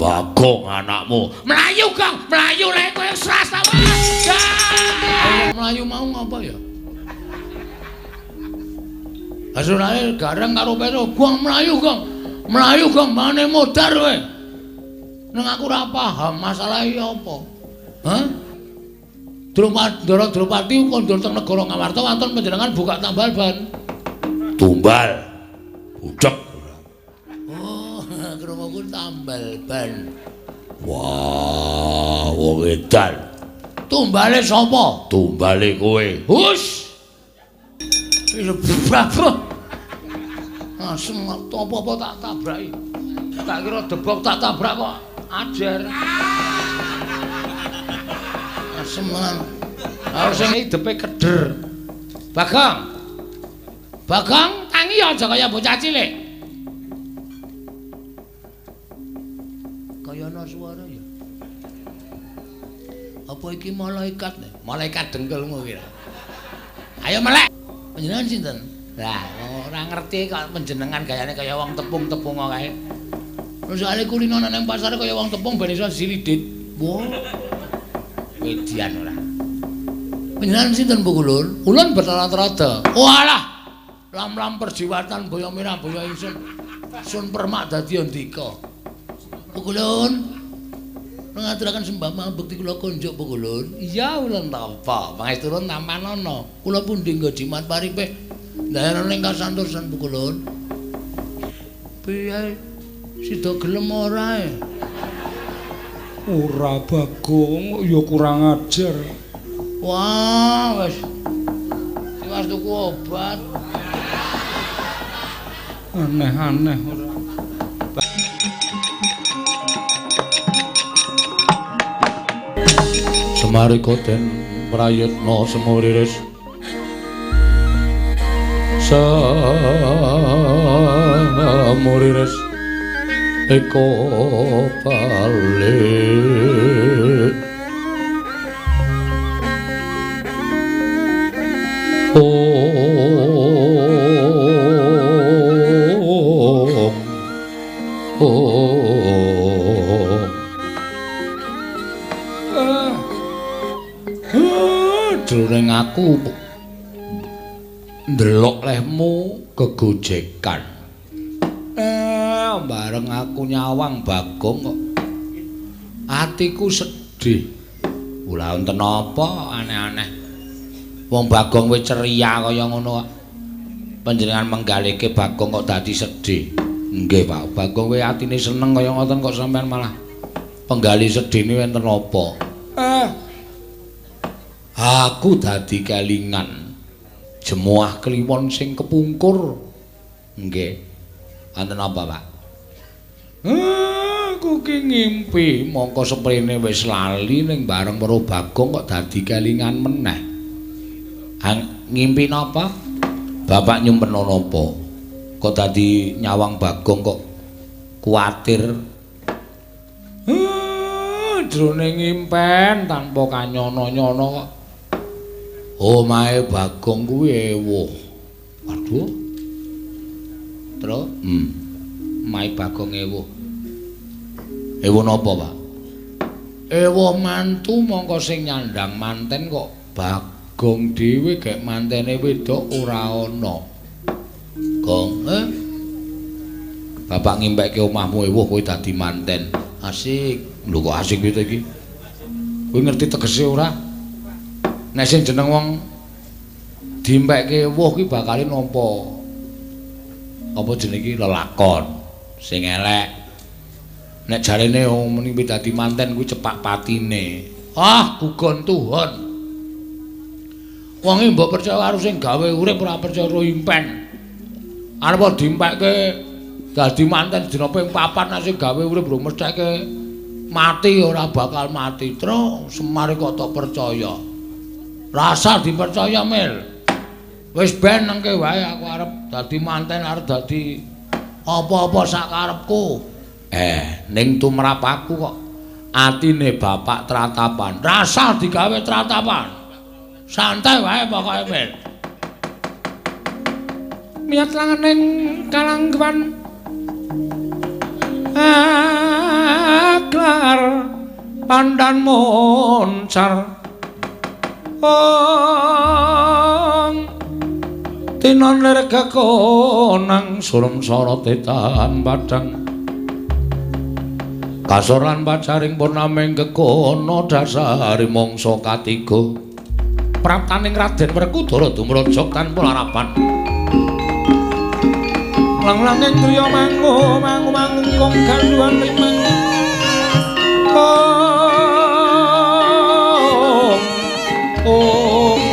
Bagong anakmu. Mlayu, Gong, mlayu lek kowe sras ta. Mlayu mau ngapa ya? Asurane gareng karo Petro, Gong mlayu, Gong. Mlayu, Gong, mane modar kowe. Neng aku ora paham masalah iki apa. Hah? Ndara Drupadi kondur teng negara Ngawarta wonten panjenengan buka tambal ban. Tumbal. Budhek. Oh, krunguku tambal ban. Wah, wong edan. Tumbale sapa? Tumbale kowe. Hus. Wis. Langsung apa-apa tak tabraki. Tak kira debok tak tabrak kok ajar. Asem. Harus sing idepe keder. Bagong. Bagong tangi aja kaya bocah cilik. Kaya ana suara ya. Apa iki malaikat? Malaikat dengkulmu kira. Ayo melek. Panjenengan sinten? Lah, ora ngerti kok panjenengan gayane kaya wong tepung-tepung kae. Soale kulino nang pasar kaya wong tepung ben iso silidit. Wah. Median ora. Panjenengan sinten Bu Kulun? Kulun Bathara Trada. Walah. Lam-lam perjiwatan boyo mirah boyo ingsun. Sun permak dadi andika. Bu Kulun. Ngaturaken sembah mabekti kula konjuk Bu Kulun. Iya ulun tampa. Pangesturun tampanana. Kula pundi nggo jimat paripih. Ndayono ing kasantosan Bu Kulun. Piye? Sida gelem ora e? Ora Bagong, ya kurang ajar. Wah, wis. Tiwas tuku obat. Aneh-aneh ora. Semarika den prayitna semuriris. Semuriris eko balik. Om Om. Jroning aku ndelok lehmu kegojekan. Bareng aku nyawang Bagong kok atiku sedih. Ora wonten apa aneh-aneh. Wong Bagong wis ceria kaya ngono kok. Panjenengan menggalihke Bagong kok dadi sedih. Nggih, Pak. Bagong wis atine seneng kaya ngoten kok sampean malah penggalih sedihne wonten apa? Aku dadi kelingan jemuah kliwon sing kepungkur. Nggih. Wonten apa, Pak? Aku ki ngimpi mongko seprene wis lali ning bareng weruh Bagong kok dadi kelingan meneh. Ngimpi napa? Bapak nyumpena napa? Kok dadi nyawang Bagong kok kuwatir? Jroning ngimpen tanpa kanyono-nyono kok omahe Bagong kuwi ewuh. Waduh. Terus, omahe Bagong ewuh. Ewuh napa, Pak? Ewuh mantu mongko sing nyandang manten kok Bagong dhewe gek mantene wedok ora ana. Gong, Bapak ngimpekke omahmu ewuh kowe dadi manten. Asik. Lho kok asik piye to iki? Kowe ngerti tegese ora? Nek sing jeneng wong dimpekke ewuh ki bakale nampa apa jenenge iki lelakon sing elek. Nek jarene wong muni dadi manten kuwi cepak patine. Ah, gugon tuhon. Wong mbok percaya karo sing gawe urip ora percaya karo impen. Arep dimpekke dadi manten dina ping 4 nek sing gawe urip lho mestheke mati ora bakal mati. Terus Semar kok tak percaya. Rasa dipercaya, Mil. Wis ben nengke wae aku arep dadi manten, arep dadi apa-apa sak karepku. Ning tumrap aku kok atine bapak tratapan. Rasa digawe tratapan. Santai wae pokoke, Mil. Miyat langening kalangguan Pandan moncar ong tinon lir kekonang surem sorote tan padang kasor lan pacaring purnaming kekono dasari mangsa katiga praptaning Raden Werkudara dumrajak tanpa larapan lang-langing griya mangu mangu mangungkung ganduan rimang om om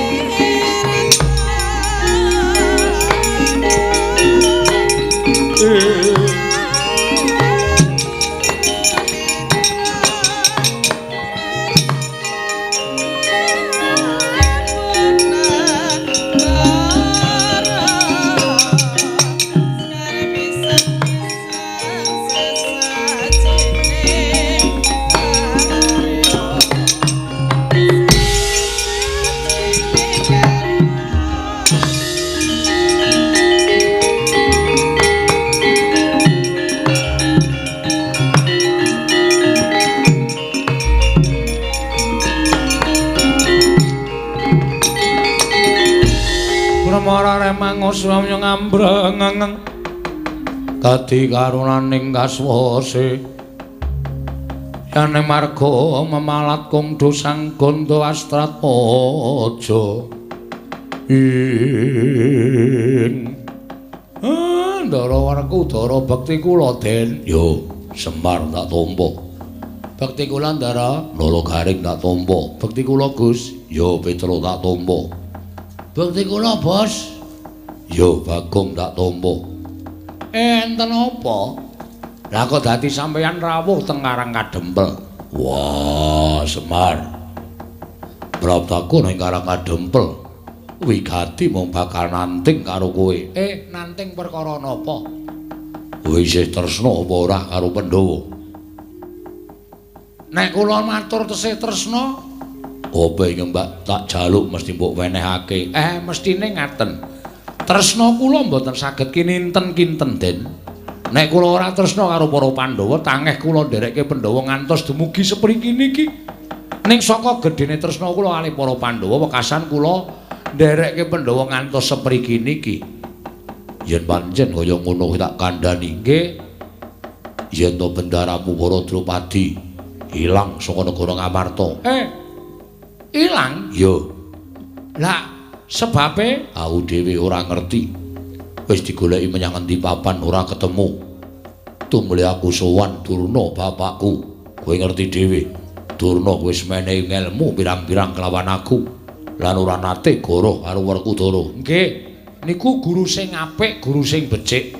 Swamya ngambrengeng dadi karunaning kaswase yane marga memalat kung dosang gandha astratmaja ing Ndara Werkudara bekti kula Den yo Semar tak tampa bekti kula Ndara Nala Garing tak tampa bekti kula Gus yo Petro tak tampa bekti kula Bos yo Bagong tak tampa. Enten apa? Lah kok dadi sampeyan rawuh teng Karang Kadempel? Wah, Semar. Praptaku ning Karang Kadempel wigati mung bakal nanting karo kowe. Nanting perkara napa? Kowe isih tresna apa ora karo Pandhawa? Nek kula matur tesih tresna, apa ing mbak tak jaluk mesti mbok wenehake. Mestine ngaten. Tresna kula mboten saged kininten-kinten, Den. Nek kula ora tresna karo para Pandhawa, tangeh kula nderekke Pandhawa ngantos dumugi sepriki niki. Ning saka gedhene tresna kula kalih para Pandhawa, wekasan kula nderekke Pandhawa ngantos sepriki niki. Yen pancen kaya ngono tak kandhani nggih. Yen to bendaramu para Drupadi ilang saka negara Ngamarta. Ilang? Iya. Lah sebabe aku dhewe ora ngerti. Wis digoleki menyang endi papan ora ketemu. Tumule aku sowan Durna bapakku. Kowe ngerti dhewe. Durna wis menehi ngelmu pirang-pirang kelawan aku lan ora nate goroh karo Werkudara. Nggih, niku guru sing apik, guru sing becik.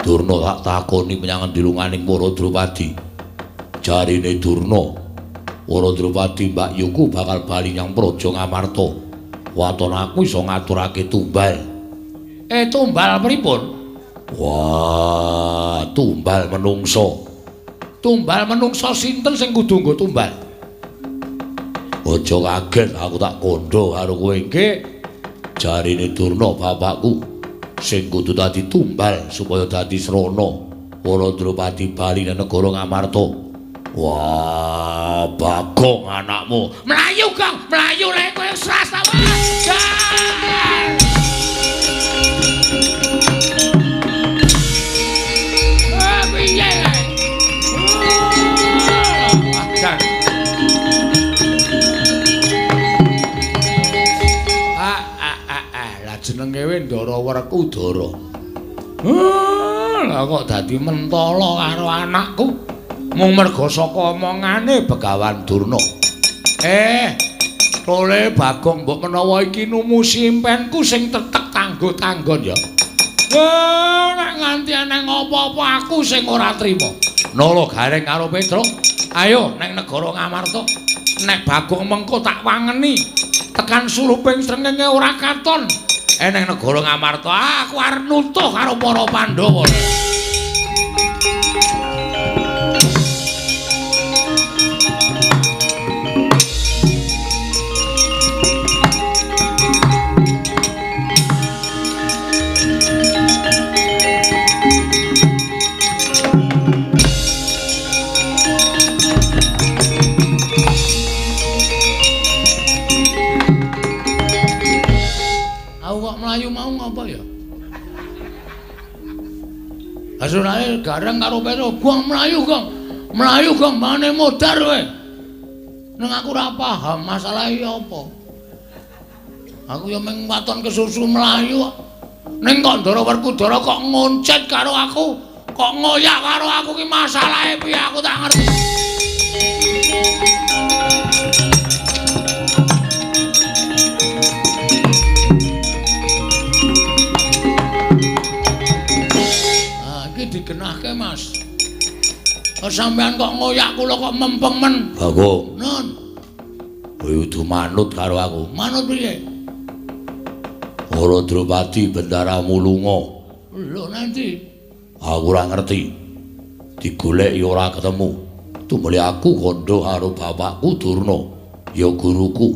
Durna tak takoni menyang endi lunganing para Drupadi. Jarine Durna, para Drupadi Mbak Yuku bakal bali nyang Praja Ngamarta. Waton aku iso ngaturake tumbal. Tumbal pripun? Wah, tumbal menungso. Tumbal menungso sinten sing kudu nggo tumbal? Aja kaget aku tak kandha karo kowe nggih. Jarine Durna bapakku sing kudu dadi tumbal supaya dadi srana para Drupadi bali nang negara Ngamarta. Wah, Bagong anakmu. Mlayu, Gong, mlayu lek kowe srasawa. Ah, piye kae? Ah, ah, lah jenenge we Ndara Werkudara. Lah kok dadi mentala karo anakku. Mung merga saka omongane Begawan Durna. Tole Bagong mbok menawa iki numusi impenku sing tetek tanggo-tanggon ya. Nek nganti ana apa-apa aku sing ora trima. Nala Gareng karo Petruk, ayo neng negara Ngamarta. Nek Bagong mengko tak wangeni tekan suruping srengenge ora katon. Neng negara Ngamarta aku arep nutuh karo para Pandhawa. Personale Gareng karo Petro, "Gong mlayu, Gong. Mlayu, Gong, mane modar kowe." Neng aku ora paham masalah iki apa. Aku ya mung waton kesusu mlayu kok. Ning kok Ndara Werkudara kok ngoncet karo aku, kok ngoyak karo aku ki masalahe piye aku tak ngerti. Ah, iki digenahke, Mas. Kok sampean kok ngoyak kula kok mempeng men? Bagong. Nun. Kowe kudu manut karo aku. Manut piye? Ora Drupadi bendaramu lunga. Lho nanti? Aku ora ngerti. Digoleki ora ketemu. Tumuli aku kandha karo bapakku Durna, ya guruku.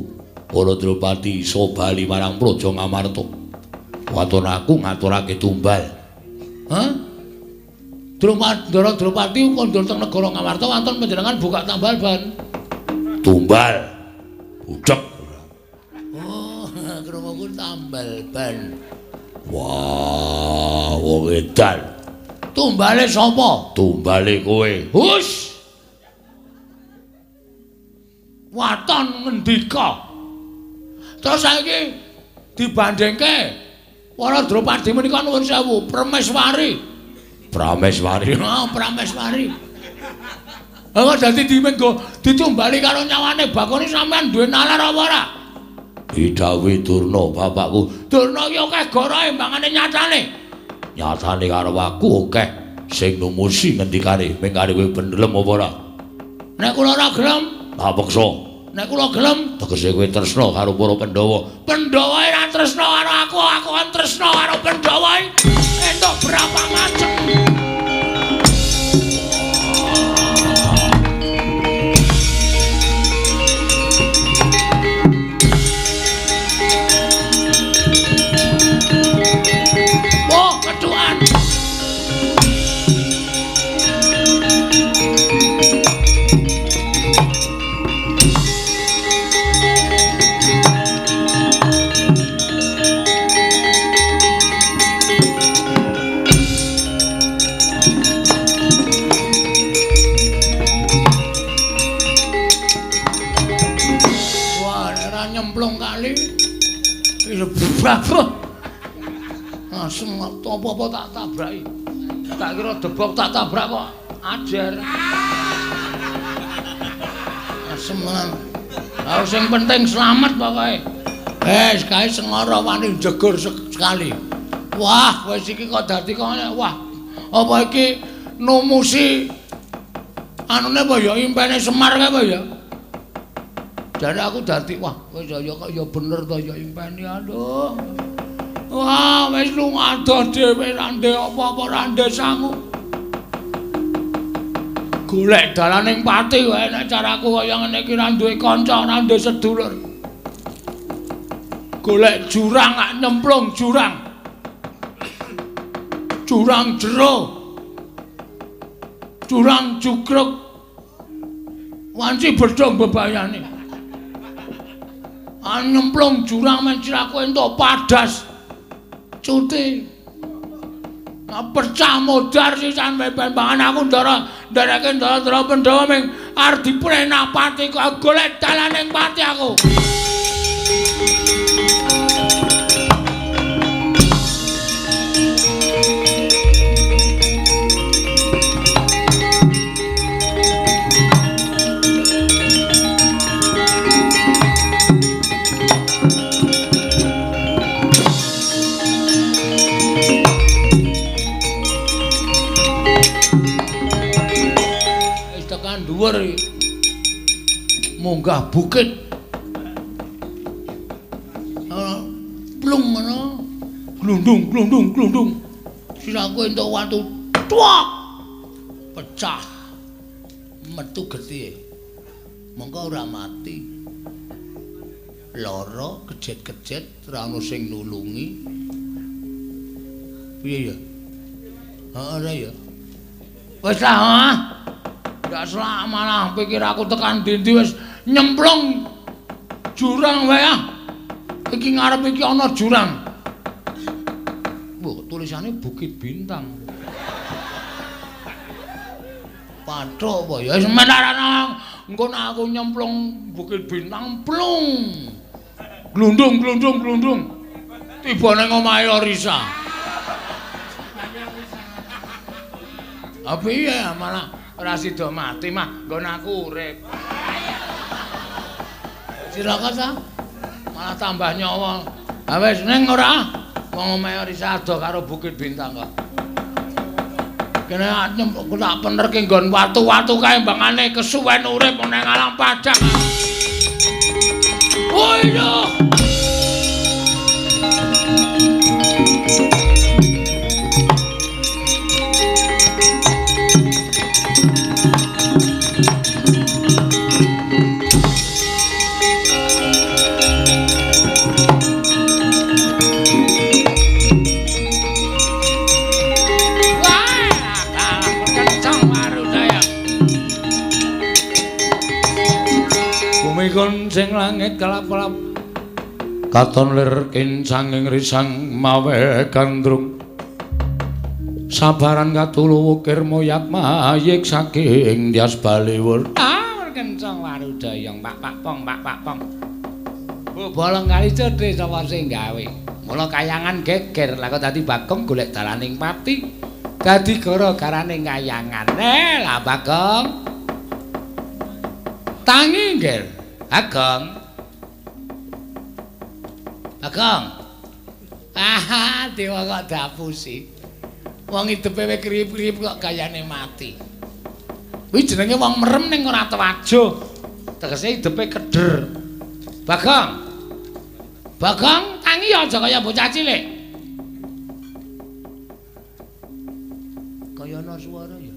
Ora Drupadi iso bali marang Praja Ngamarta. Waton aku ngaturake tumbal. Hah? Ndara Drupadi kondur teng negara Ngamarta waton panjenengan buka tambal ban. Tumbal. Budhek. Oh, krunguku tambal ban. Wah, wong edan. Tumbale sapa? Tumbale kowe. Hus. Waton ngendika. Terus saiki dibandingke para Drupadi menika nuwun sewu, Prameswari. Prameswari. Oh, Prameswari. Apa dadi dimenggo ditumbali karo nyawane Bagone sampean duwe nalar apa ora? Didhawuhi Durna bapakku. Durna iki akeh gorohe mbangane nyatane. Nyatane karo aku akeh sing numusi ngendikane ming karo kowe bendelem apa ora? Nek kula ora gelem, tak peksa. Nek kula gelem, tegese kowe tresna karo para Pandhawa. Pandhawa ora tresna karo aku, aku kan tresna karo Pandhawa. Entuk berapa macem. Wah, keduan. Wah, ora nyemplung kali. Wis langsung apa-apa tak tabraki. Tak kira debok tak tabrak kok ajar. Asem tenan. Lah sing penting slamet pokoke. Wis kae sengara wani jegur sekali. Wah, wis iki kok dadi kok wah. Apa iki numusi anune apa ya impene Semar kae apa ya? Jare aku dadi wah wis ya kok ya bener to ya impene aduh. Wah, wis lunga adoh dhewe ra ndek apa-apa ra ndek sangu. Golek dalaning pati wae nek caraku kaya ngene iki ra duwe kanca, ra duwe sedulur. Golek jurang lak nyemplung jurang. Jurang jero. Jurang jugruk. Wanci bedhong bebayane. Nyemplung jurang men siraku entuk padas. Cuti. Pecah modar sisan bembangan aku ndara ndereke ndara-ndara Pandhawa ming arep diprenapati kok golek dalaning pati aku. Dhuwur munggah bukit plung ngono glundung glundung glundung siraku entuk watu tuak pecah metu getihe mongko ora mati lara kejet-kejet ora ono sing nulungi piye ya heeh ora ya wis lah ha. Ndak selak malah pikir aku tekan dindi wis nyemplung jurang wae ah. Iki ngarep iki ana jurang. Wah, tulisane Bukit Bintang. Pathuk apa ya wis menarana. Engko nek aku nyemplung Bukit Bintang plung. Glundung glundung glundung. Tiba nang omahe Orisa. Apa iya malah ora sida mati mah nggon aku urip. Cilaka ta? Malah tambah nyawa. Ha wis ning ora wong omahe Orisa ado karo Bukit Bintang kok. Kene nyemplung tak penerke nggon watu-watu kae mbangane kesuwen urip nang alang padang. Oh iya. Sing langit kelap-kelap katon lir kincanging risang mawe gandrung sabaran katulu wukir moyat mayik saking Dyas Baliwur. Ah kencang warudayang pak pak pong pak pak pong. Bolong kali cedhe sapa sing gawe. Mula kayangan geger lah kok dadi Bagong golek dalaning pati. Dadi gara-garane kayangan. Lah Bagong. Tangi nggih. Bagong. Bagong. Ah, dewa kok dapusi. Wong hidupe wis kriyip-kriyip kok gayane mati. Kuwi jenenge wong merem ning ora tewajuh. Tegese hidupe keder. Bagong. Bagong tangi aja kaya bocah cilik. Kaya ana swara ya.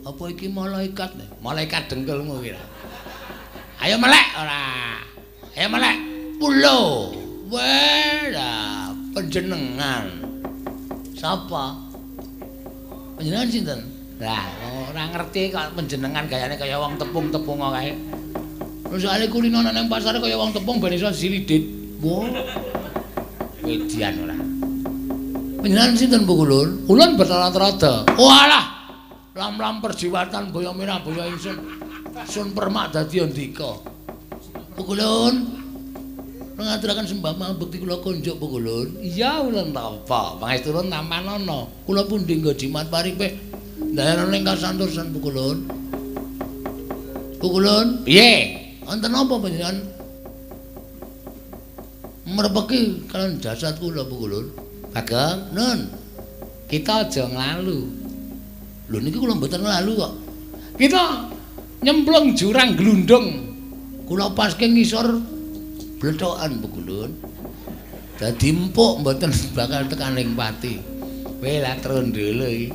Apa iki malaikat? Malaikat dengkulmu kira. Ayo melek ora. Ayo melek. Pulo. Wah, panjenengan. Sapa? Panjenengan sinten? Lah, ora ngerti kok panjenengan gayane kaya wong tepung-tepung kae. Soale kulino nang pasar kaya wong tepung ben iso silidit. Wah. Median ora. Panjenengan sinten Bu Kulun? Ulun Bathara Trada. Walah. Lam-lam perjiwatan boyo mirah boyo ingsun. Sun permak dadi andika. Bu Kulun. Ngaturaken sembah bekti kula konjuk Bu Kulun. Iya ulun tampa. Pangestu ulun tampanana. Kula pundi nggo jimat paripe. Ndayana ing kasantosan Bu Kulun. Bu Kulun, piye? Wonten apa panjenengan merpeki kalian jasad kula Bu Kulun? Bagong, nun. Kita aja nglalu. Lho niki kula mboten nglalu kok. Kita nyemplung jurang glundung. Kula paske ngisor blethokan Bu Kulun. Dadi empuk mboten bakal tekaning pati. Kowe lah trondolo iki.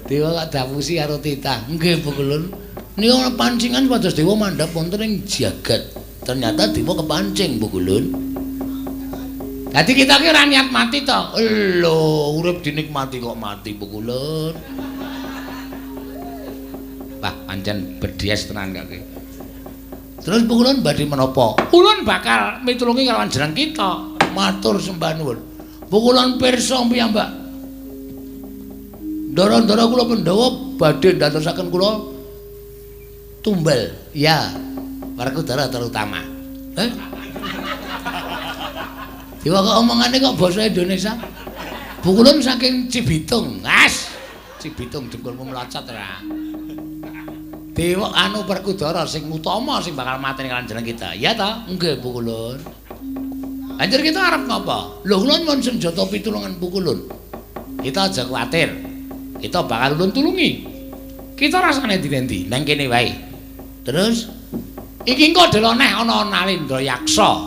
Dewa kok dapusi karo titah. Nggih Bu Kulun. Niku ana pancingan pados dewa mandhap wonten ing jagat. Ternyata dewa kepancing Bu Kulun. Dadi kita ki ora niat mati to. Lho, urip dinikmati kok mati Bu Kulun. Wah, pancen bedies tenan kok iki. Terus Bu Kulun badhe menapa? Ulun bakal mitulungi kalawan jeneng kita. Matur sembah nuwun. Bu Kulun pirsa piyambak. Ndara-ndara kula Pandhawa badhe ndadosaken kula tumbal. Ya, Werkudara terutama. Eh? Dewa kok omongane kok basa Indonesia? Bu Kulun saking Cibitung. As. Cibitung dengkulmu mlocot ora. Dewa anu Werkudara sing utama sing bakal mateni kalian jeneng kita. Iya ta? Nggih Bu Kulun. Banjur kita arep ngapa? Lho kula nyuwun senjata pitulungan Bu Kulun. Kita aja kuwatir. Kita bakal ulun tulungi. Kita rasane ndi-ndi nang kene wae. Terus iki engko deloneh ana Nalendra Yaksa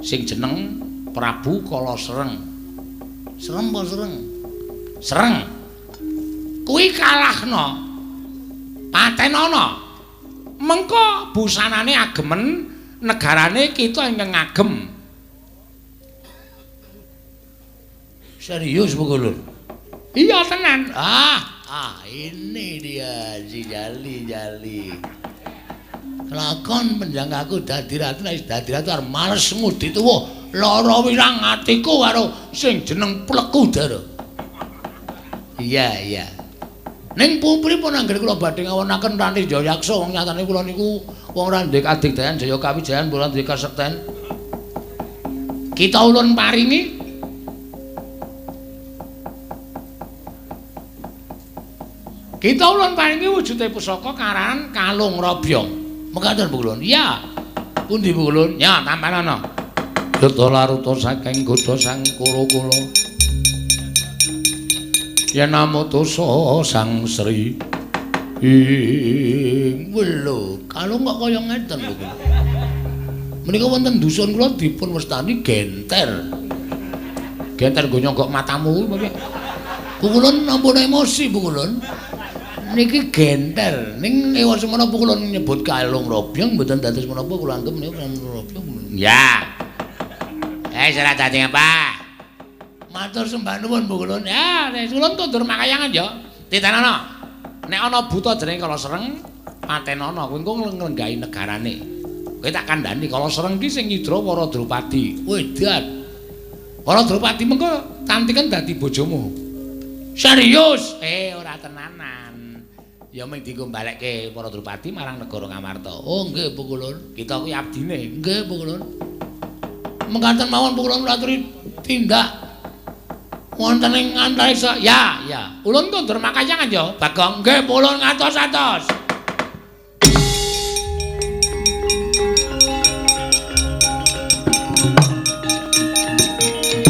sing jeneng Prabu Kala Sereng. Serem apa sereng? Sereng. Kuwi kalahna. Patenana. Mengko busanane agemen negarane kita ingkang ngagem. Serius Bu Kulun? Iya tenan. Ah, ini dia si Jali-jali. Kelakon penjangkaku dadi ratu, nek dadi ratu arep males ngudi tuwa. Lara wirang atiku karo sing jeneng Plekudara. Iya, iya. Ning pripun anggere kula badhe ngawonaken Rani Jayaksa wong nyatane kula niku wong ora ndek kadigdayan jaya kawijayan ora ndek kasekten. Kita ulun paringi Kita ulun paringi wujude pusaka karan Kalung Rabyong. Mekaten Bu Kulun. Iya. Pundi Bu Kulun? Ya, tampanana. Yuta laruta saking godha sang Kura-kura. Yen amutusa Sang Sri ing welo kalung kok kaya ngeten Bu. Menika wonten dusun kula dipun wastani genter. Genter nggo nyogok matamu kuwi. Bu Kulun ampun emosi Bu Kulun. Niki genter. Ning ewa semono Bu Kulun nyebut kalung robyong mboten dados menapa kula anggep niku kalung robyong. Ya. Ora dadi apa. Matur sembah nuwun Bu Kulun. Ya, nek ulun kondur makayangan ya. Titenono. Nek ana buta jenenge Kala Sreng, patenono kuwi engko nglenggahi negarane. Kowe tak kandhani Kala Sreng ki sing nyidra para Drupadi. Wedan. Para Drupadi mengko tantiken dadi bojomu. Serius? Ora tenanan. Ya mung dienggo balekke para Drupadi marang negara Ngamarta. Oh, nggih Bu Kulun. Kita kuwi abdine. Nggih Bu Kulun. Mekaten mawon Bu Kulun aturi tindak wonten ing antariksa. Ya, ya. Ulun kondur makayangan ya, Bagong. Nggih, ulun ngatos-atos.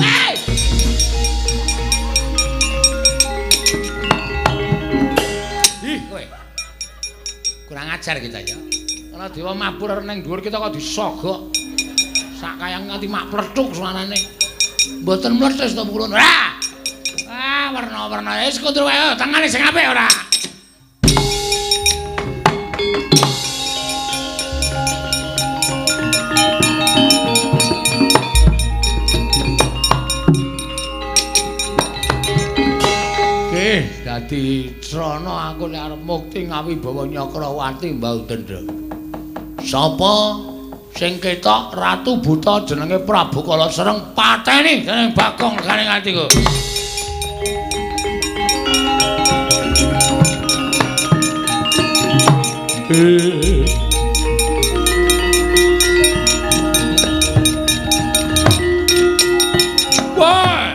Hey! Ih, kowe. Kurang ajar kita ya. Ana dewa mabur ning dhuwur kita kok disogok. Sak kayang nganti mak plecuk suarane. Mboten mletes to Bu Kulun. Ora. Ah, werna-werna wis kondur wae, tangane sing apik ora. Nggih, dadi srana aku nek arep mukti ngawibawa Nyakrawati Mbah Dendra. Sapa sing ketok Ratu Buta jenenge Prabu Kala Sreng pateni jeneng Bagong garing atiku. Wah.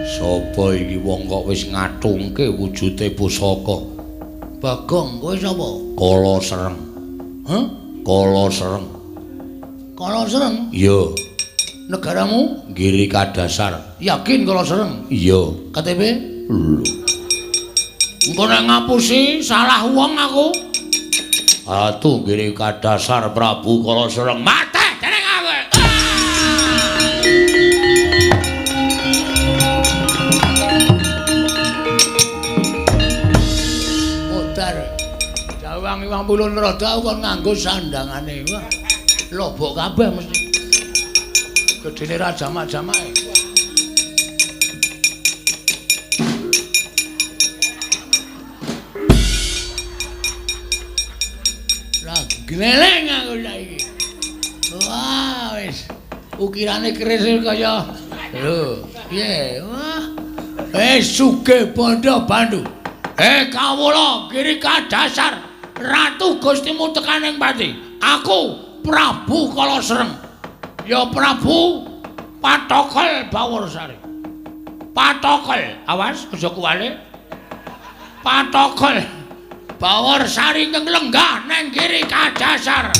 Sapa iki wong kok wis ngatungke wujude pusaka? Bagong, kowe sapa? Kala Sreng. Hah? Kala Sreng. Kala Sreng? Iya. Negaramu? Giri Kadasar. Yakin Kala Sreng? Iya. KTP? Lho. Engko nek ngapusi salah wong aku. Ratu Giri Kadasar Prabu Kala Sreng. Mate jeneng aku. Modar. Jawang iwang pulun rada aku kon nganggo sandangane. Wah. Lobok kabeh mesti. Gedene ra jamak-jamake. Lah gleleng aku saiki. Wah, wis ukirane keris kaya lho, piye? Wah. Wis sugih bondo bandu. Kawula Giri Kadasar Ratu Gustimu tekaning pati. Aku Prabu Kala Sreng. Ya Prabu Patokel Baworsari. Patokel, awas aja kuwale. Patokel Baworsari ingkang lenggah nang Giri Kadasar.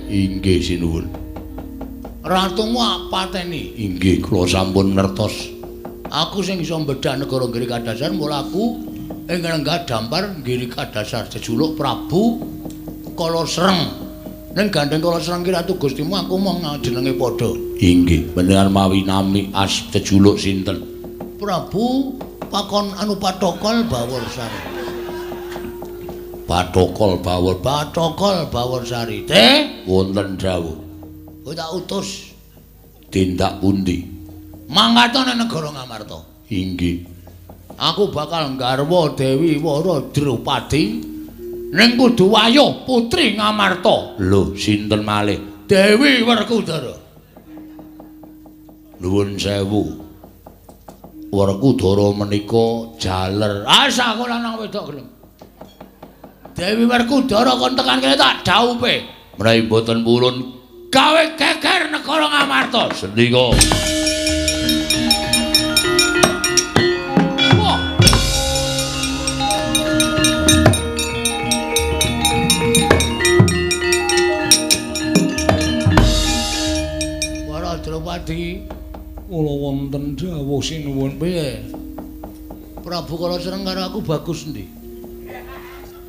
Inggih sinuwun. Ratumu pateni. Inggih kula sampun ngertos. Aku sing iso mbedhak negara Giri Kadasar mula aku ing lenggah dampar Giri Kadasar jejuluk Prabu Kala Sreng. Ning gandeng kala sereng ki ratu Gustimu aku mong jenenge padha. Inggih, panjenengan mawi nami as jejuluk sinten? Prabu Pakon anu Pathokol Baworsari. Pathokol Bawor, Pathokol Baworsari. Teh wonten dawuh. Kowe tak utus tindak pundi? Mangkat nang negara Ngamarta. Inggih. Aku bakal nggarwa Dewi Wara Drupadi ning kudu wayuh putri Ngamarta. Lho, sinten malih? Dewi Werkudara. Nuwun sewu. Werkudara menika jaler. Asa aku lanang wedok gelem. Dewi Werkudara kon tekan kene tak dhaupe. Menawi mboten purun gawe geger negara Ngamarta. Sendika. Drupadi kula wonten dawuh sinuwun. Piye? Prabu Kala Sreng karo aku bagus endi?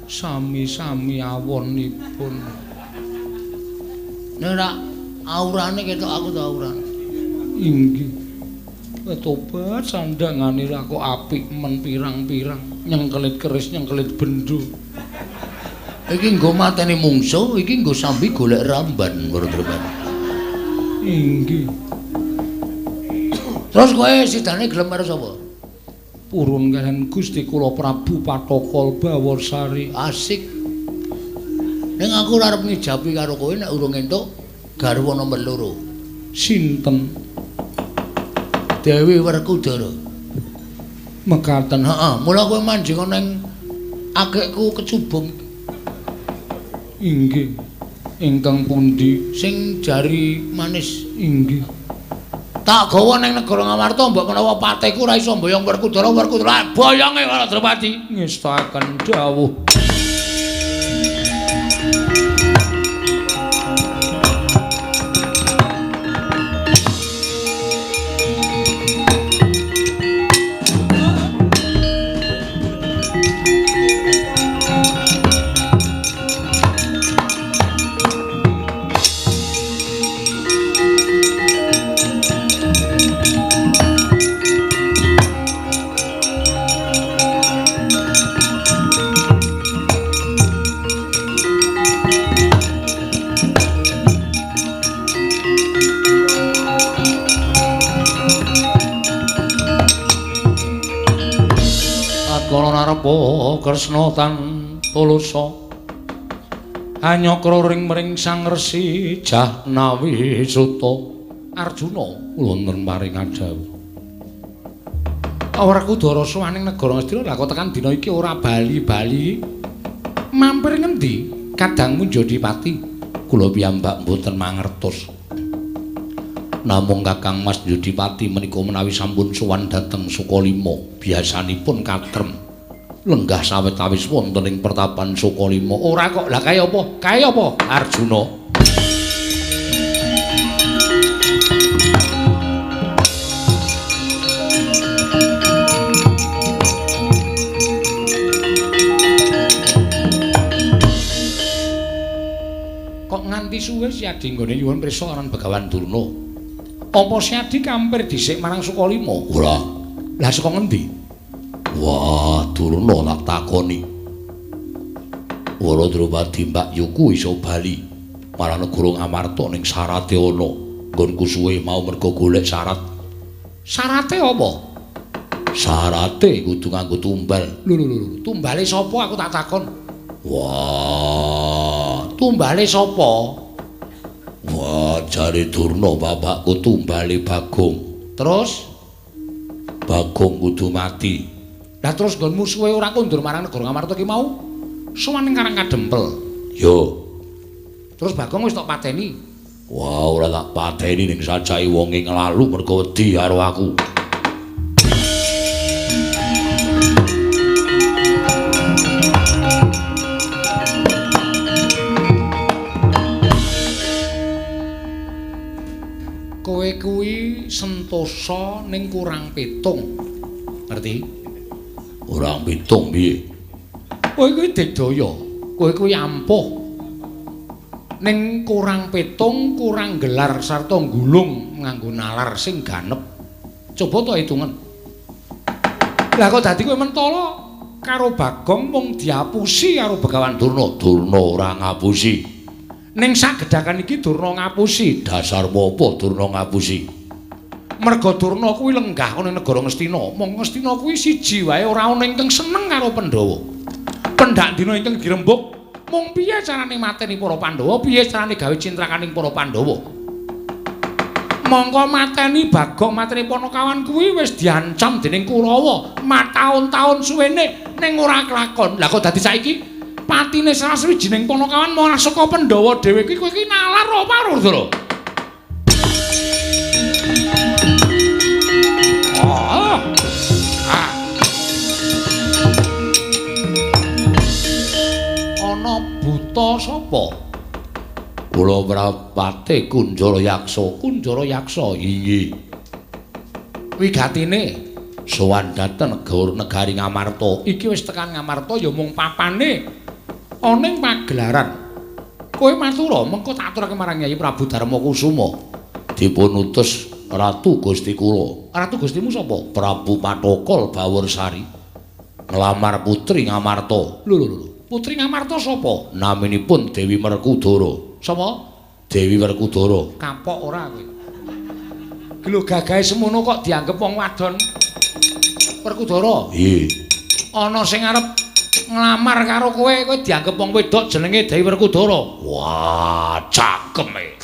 Sami-sami awonipun. Nek ora aurane ketok aku ta aurane. Inggih. Tobat sandangane ra kok apik men pirang-pirang, nyengkelit keris, nyengkelit bendho. Iki nggo mateni mungsuh, iki nggo sambi golek ramban, Drupadi. Inggih. Terus kowe sidane gelem karo sapa? Purun kalian Gusti kula Prabu Pathokol Baworsari. Asik. Ning aku ora arep ngijabi karo kowe nek urung entuk garwa nomor 2. Sinten? Dewi Werkudara. Mekaten. Heeh, mula kowe manjing ning akikku kecubung. Inggih. Ingkang pundi? Sing jari manis. Inggih. Tak gawa ning negara Ngamarta mbok menawa pateku ora iso mboyong Werkudara, Werkudara boyonge Wara Drupadi. Ngestakaken dawuh. Kresna tan tulusa anyakra ring mring Sang Resi Jahnawi Suta Arjuna kula paring dawuh. Werkudara sowan ing negara Ngastina lha kok tekan dina iki ora bali-bali mampir ngendi kadangmu Jodipati? Kula piyambak mboten mangertos. Namung Kakang Mas Jodipati menika menawi sampun sowan dhateng Sukalima biasanipun katrem lenggah sawetawis wonten ing pertapan Sukalima. Ora kok, lah kaya apa? Kaya apa Arjuna? Kok nganti suwe Siadi nggone nyuwun prisa aran Begawan Durna? Apa Siadi kampir dhisik marang Sukalima? Ora. Lah saka ngendi? Wah, Durna tak takoni. Wara Drupadi Mbak Yuku iso bali marang negara Ngamarta ning syarate ana. Nggonku suwe mau mergo golek syarat. Syarate apa? Syarate kudu nganggo tumbal. Lho lho lho, tumbale sapa aku tak takon? Wah, tumbale sapa? Wah, jare Durna bapakku tumbale Bagong. Terus Bagong kudu mati. Lah terus nggonmu suwe ora kondur marang negara Ngamarta ki mau sowan ning Karang Kadempel. Yo. Terus Bagong wis tok pateni. Wah, ora tak pateni ning sajae wonge nglalu mergo wedi karo aku. Kowe kuwi sentosa ning kurang pitung. Ngerti? Kurang pitung piye? Kowe kuwi digdaya, kowe kuwi ampuh. Ning kurang petung, kurang gelar sarta nggulung nganggo nalar sing ganep. Coba to hitungen. Lah kok dadi kowe mentala karo Bagong mung diapusi karo Begawan Durna. Durna ora ngapusi. Ning sak gedhakan iki Durna ngapusi. Dasar apa Durna ngapusi? Merga Durna kuwi lenggah ana negara Ngastina. Mong Ngastina kuwi siji wae ora ana ingkang seneng karo Pandhawa. Pendak dina ingkang dirembug mung piye carane mateni para Pandhawa, piye carane gawe cintrakaning para Pandhawa. Mongko mateni Bagong, mateni Panakawan kuwi wis diancam dening Kurawa mataun-taun suwene ning ora kelakon. Lah kok dadi saiki patine salah sawijining Panakawan malah saka Pandhawa dhewe iki, kowe iki nalar apa Werkudara? Ah. Ah. Ana buta sapa? Kula prapate Kunjara Yaksa. Kunjara Yaksa inggih. Wigatine sowan dhateng negari Ngamarta. Iki wis tekan Ngamarta ya mung papane ana ing pagelaran. Kowe matura mengko tak aturake marang Nyai Prabu Darma Kusuma. Dipun utus Ratu Gusti kula. Ratu Gustimu sapa? Prabu Pathokol Baworsari. Nglamar putri Ngamarta. Lho lho lho. Putri Ngamarta sapa? Naminipun Dewi Werkudara. Sapa? Dewi Werkudara. Kapok ora kowe. Lho gagahe semono kok dianggep wong wadon. Werkudara. Nggih. Ana sing arep nglamar karo kowe, kowe dianggep wong wedok jenenge Dewi Werkudara. Wah, cakeme.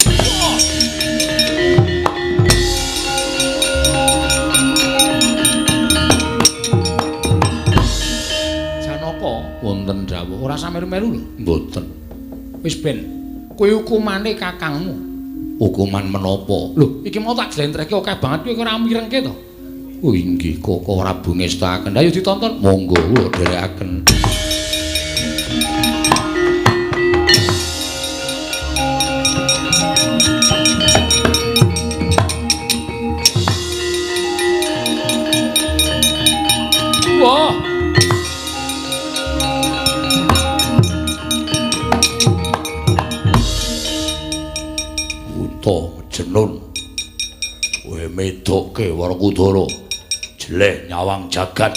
Janaka wonten dawuh ora sameru-meru lho. Mboten. Wis ben. Kowe hukumane kakangmu. Hukuman menapa? Lho, iki mau tak jlentrehke akeh banget kowe ora mirengke to? Oh inggih, Koko Prabu ngestakaken. Ayo ditonton. Monggo kula dherekaken. Wah. Buta jenun. Kowe medokke Werkudara. Jeleh nyawang jagat,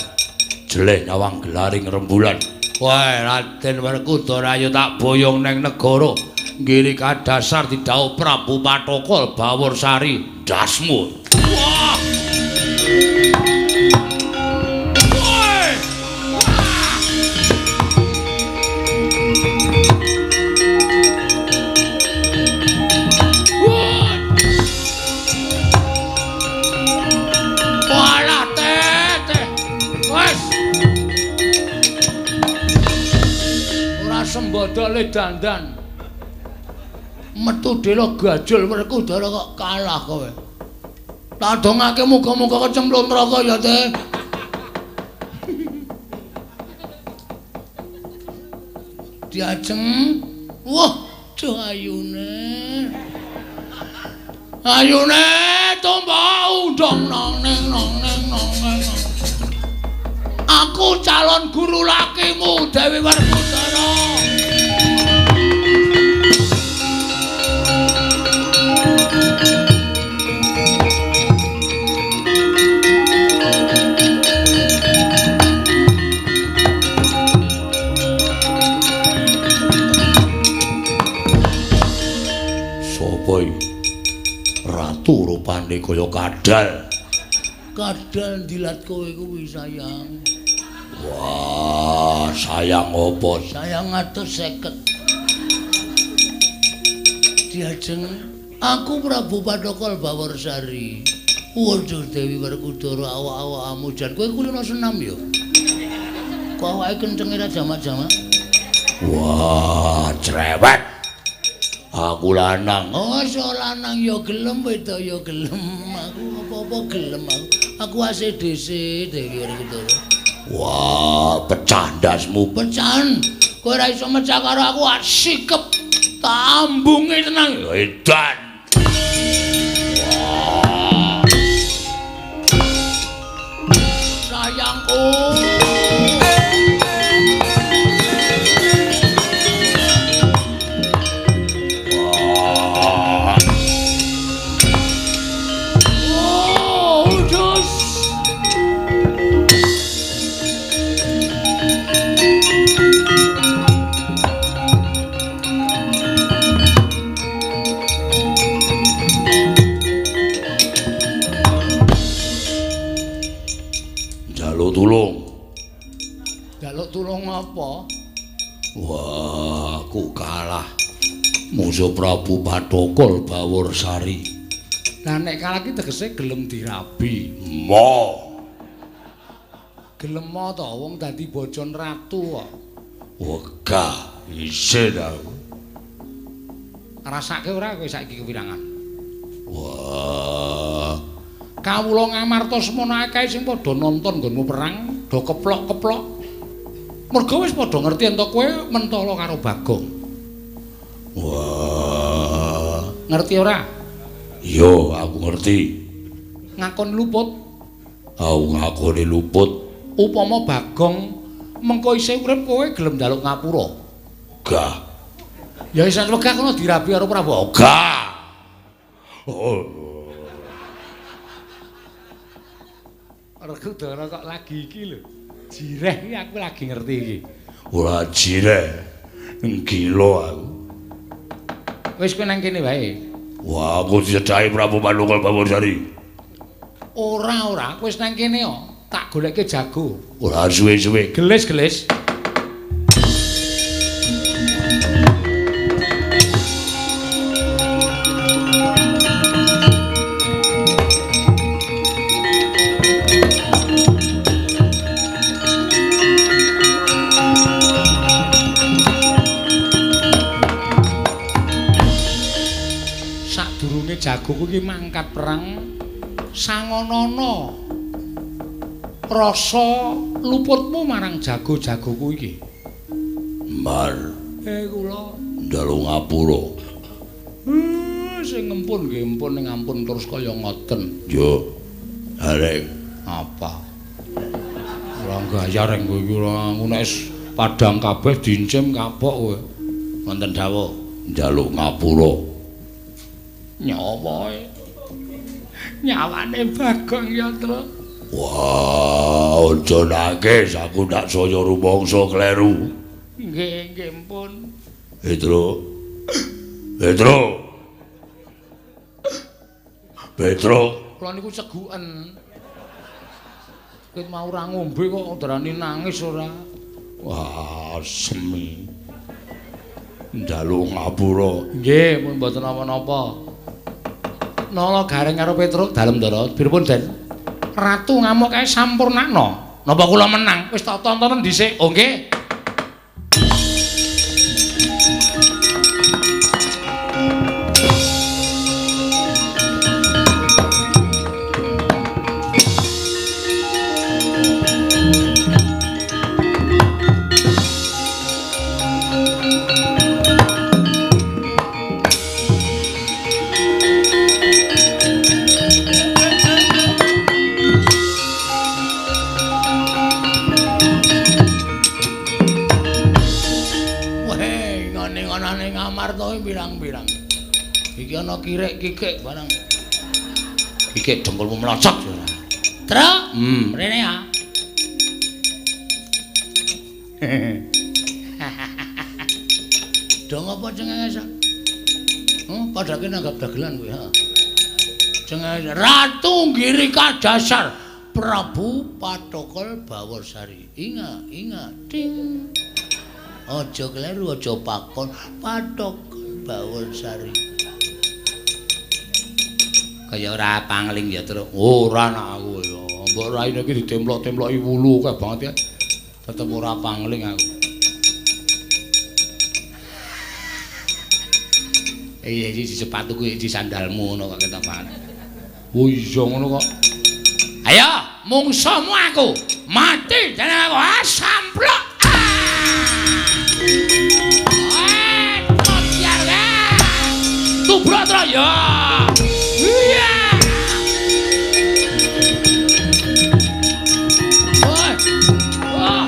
jeleh nyawang gelaring rembulan. Wah, Raden Werkudara ayo tak boyong neng negara. Nggiri kadasar didhawuh Prabu Pathokol Baworsari. Ndasmu. Wah. Sembodole dandan. Metu dela gajul Werkudara kok kalah kowe. Tak dongake muga-muga kecemplung neraka ya, Teh. Diajeng. Wah, duh ayune. Ayune tumpah undang nang neng nang neng nang. Aku calon guru lakimu Dewi Werkudara. Sapa iki? Ratu rupane kaya kadal. Kadal ndilat kowe kuwi sayang. Wah, sayang apa? Sayang 150. Diajeng aku Prabu Pathokol Baworsari. Waduh Dewi Werkudara awak-awakmu jan kowe kulino senam ya. Kok awake kencenge ra jamak-jamak? Wah, cerewet. Aku lanang. Oh, so lanang ya gelem, wedok ya gelem. Aku apa-apa gelem aku. Aku ACDC Dewi Werkudara. Wah, pecah ndasmu. Pecahan. Kowe ora iso mecah karo aku, sikep tambunge tenang. Edan. Wah. Sayangku. Njaluk tulung apa? Wah, aku kalah. Musuh Prabu Bathokol Baworsari. Lah nek kalah ki tegese gelem dirabi. Mo. Gelem to wong dadi bojon ratu kok. Wegah isin aku. Rasake ora kowe saiki kewirangan? Wah. Kawula Ngamarta semono akeh sing padha nonton nggonmu perang, do keplok-keplok. Merga wis padha ngerti ento kowe mentala karo Bagong. Wah. Ngerti ora? Yo, aku ngerti. Ngakon luput. Aku ngakoni luput. Upama Bagong mengko isih urip kowe gelem njaluk ngapura. Gah. Ya isih wegah kono dirabi karo Prabu. Gah. Oh. Werkudara kok lagi iki lho. Jireh iki aku lagi ngerti iki. Ora jireh. Gila aku. Wis kowe nang kene wae. Wah, aku dicedhaki Prabu Bathokol Baworsari. Ora, ora, kowe wis nang kene kok. Tak goleke jago. Ora suwe-suwe. Gelis-gelis. Sadurunge jago kuwi mangkat perang sangonana rasa luputmu marang jago-jagoku iki. Mar. Kula njaluk ngapura. Sing ngempun nggih empun ning ampun terus kaya ngoten. Yo. Arek apa? Ora gayar ing kowe iki ora ngono wis padhang kabeh dincim kapok kowe. Wonten dawuh njaluk ngapura. Nyawa. Nyawane Bagong ya, Tru. Wah, aja nangis, aku ndak saya rumangsa kleru. Nggih, nggih pun. Petro. Petro. Petro, kula niku ceguken. Ket mau ora ngombe kok ndarani nangis ora. Wah, semi. Njaluk ngapura. Nggih, pun mboten napa-napa. Nala Gareng karo Petruk dalem ndara, pripun, Den? Ratu ngamuk kae sampurnakno. Napa kula menang? Wis tak tontonen dhisik. Oh nggih. Pirang-pirang. Iki ana kirik-kikik barang. Kikik dengkulmu mlocot ya ora. Truk, rene ya. Do ngopo cengengesan? Padake nanggap dagelan kowe, ha. Cengengesan. Ratu Girika Dasar Prabu Bathokol Baworsari. Inga, inga, ding. Aja kleru, aja pakon Bathokol Baworsari. Kaya ora pangling ya, Truk. Ora nak aku ya. Mbok raine iki ditemplok-temploki wulu akeh banget ya. Tetep ora pangling aku. Iya iki sepatuku iki sandalmu ngono kok ketok banget. Oh iya ngono kok. Ayo, mungsuhmu aku. Mati jeneng aku. Ah, samplok. Tubruk tro ya. Iya. Woi. Wah.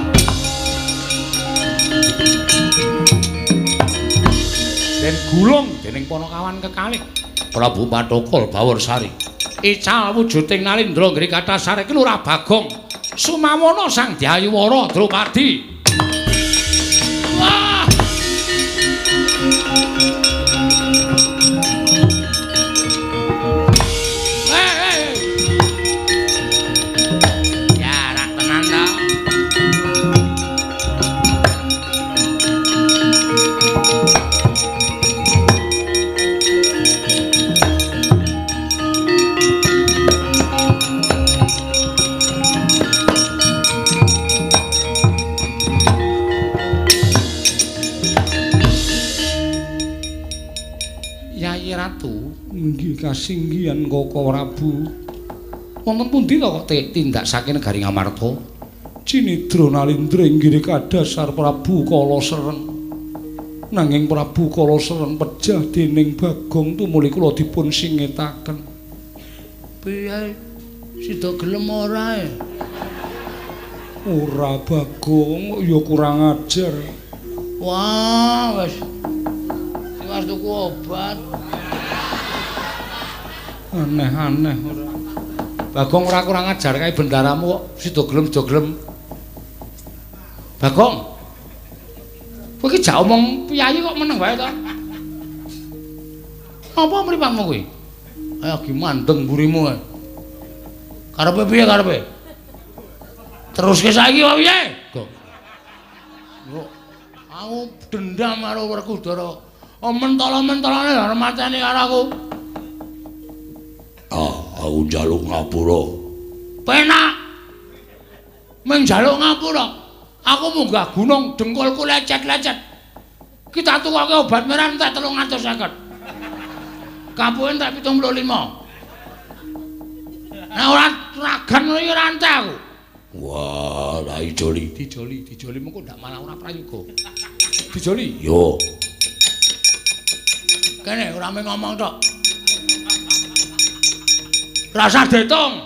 Den gulung dening Panakawan kekalih Prabu Bathokol Baworsari. Ical wujuding Nalindra Nggri Kathasar iki Lurah Bagong Sumawana Sang Dyayuwara Drupadi. Wah. Ya, rak tenan ta. Yayi Ratu, nggih kasinggihan Koko Prabu. Wonten pundi to kok tindak saking negari Ngamarta? Cinidra nalindra inggih kadhasar Prabu Kala Sereng. Nanging Prabu Kala Sereng pejah dening Bagong tumuli kula dipun singetaken. Piye? Sida gelem ora? Ora Bagong, ya kurang ajar. Wah, wis. Tiwas tuku obat. Aneh-aneh ora. Bagong ora kurang ajar kae bendaramu kok sida gelem-sida gelem. Bagong. Kowe iki jak omong piyayi kok meneng wae to? Apa mripatmu kuwi? Ayo gi mandeng mburimu. Karepe piye karepe? Teruske saiki wae piye? Gong. Aku dendam karo Werkudara. Oh mentala-mentalane arep mateni karo aku. Ah, aku njaluk ngapura. Penak. Mung njaluk ngapura. Aku munggah gunung dengkulku lecet-lecet. Kita tukoke obat merah entek 350. Kapuhe entek 75. Nek ora ragan ngono iki ora entek aku. Wah, lah ijoli. Dijoli, dijoli mengko ndak malah ora prayoga. Dijoli. Yo. Kene ora mung ngomong tok. Rasa ditung.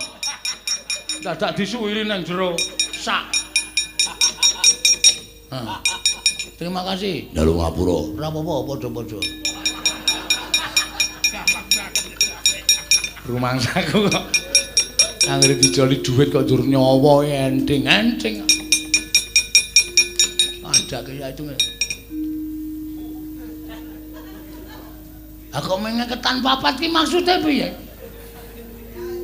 Dadak disuwiri nang jero sak. Hah. Terima kasih. Njaluk ngapura. Ora apa-apa, padha-padha. Rumangsaku kok anggere dijoli dhuwit kok njur nyawa enting-enting. Andhake ya itu. Aku mengeketan papat ki maksude piye?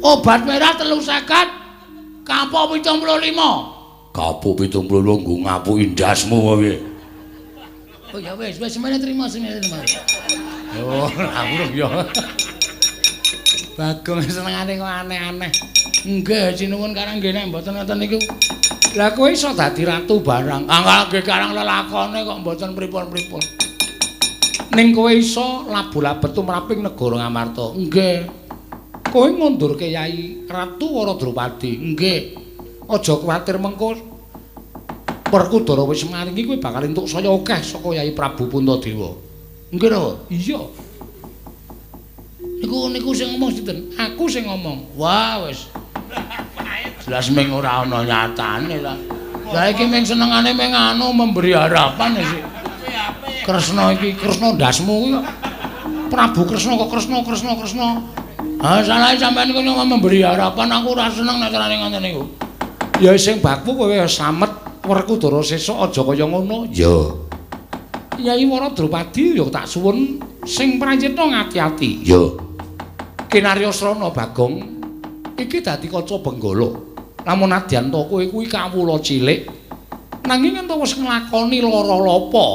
Obat merah 350, kapok 75. Kapuk 75 nggo ngapuki ndasmu apa piye? Oh ya wis, wis semene terima, semene terima. Oh, ora ya. Bagong senengane kok aneh-aneh. Nggih, sinuwun karang nggih nek mboten ngoten niku. Lah kowe iso dadi ratu barang. Ah nggih karang lelakone kok mboten pripun-pripun. Ning kowe iso labu-labet tumraping negara Ngamarta. Nggih. Kowe ngundurke Yai Ratu Wara Drupadi. Nggih. Aja kuwatir mengko Werkudara wis maringi kowe bakal entuk saya akeh saka Yai Prabu Puntadewa. Nggih lho. Iya. Niku niku sing ngomong sinten? Aku sing ngomong. Wah wis. Jelas ming ora ana nyatane lah. Lah iki ming senengane ming anu memberi harapan sih. Kresna iki, Kresna ndasmu kuwi kok. Prabu Kresna kok Kresna Kresna Kresna. Ah salah sampean niku memberi harapan aku ora seneng nek carane ngoten niku. Ya sing baku kowe slamet Werkudara sesuk aja kaya ngono. Ya. Yai Wara Drupadi ya tak suwun sing prayitna ngati-ati. Ya. Kinarya Srana Bagong iki dadi kaca benggala. Lamun nadyan ta kowe kuwi kawula cilik nanging yen wis nglakoni lara lapa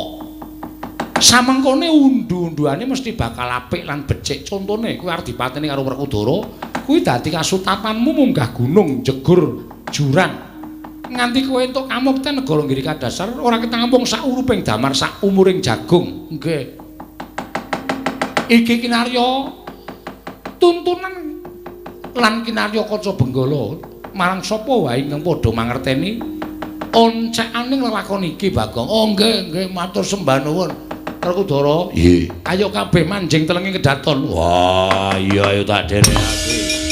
samengkone undu-unduane mesti bakal apik lan becik. Contone kowe arep dipateni karo Werkudara kuwi dadi kasutapanmu munggah gunung jegur jurang nganti kowe entuk kamukten negara Nggiri Kadasar ora ketampung sak uruping damar sak umuring jagung. Nggih. Iki kinarya tuntunan lan kinarya kaca benggala marang sapa wae ingkang padha mangerteni oncekane lelakon iki Bagong. Oh nggih, nggih matur sembah nuwun. Werkudara. Nggih. Ayo kabeh manjing telenging kedaton. Wah, iya ayo tak derekake.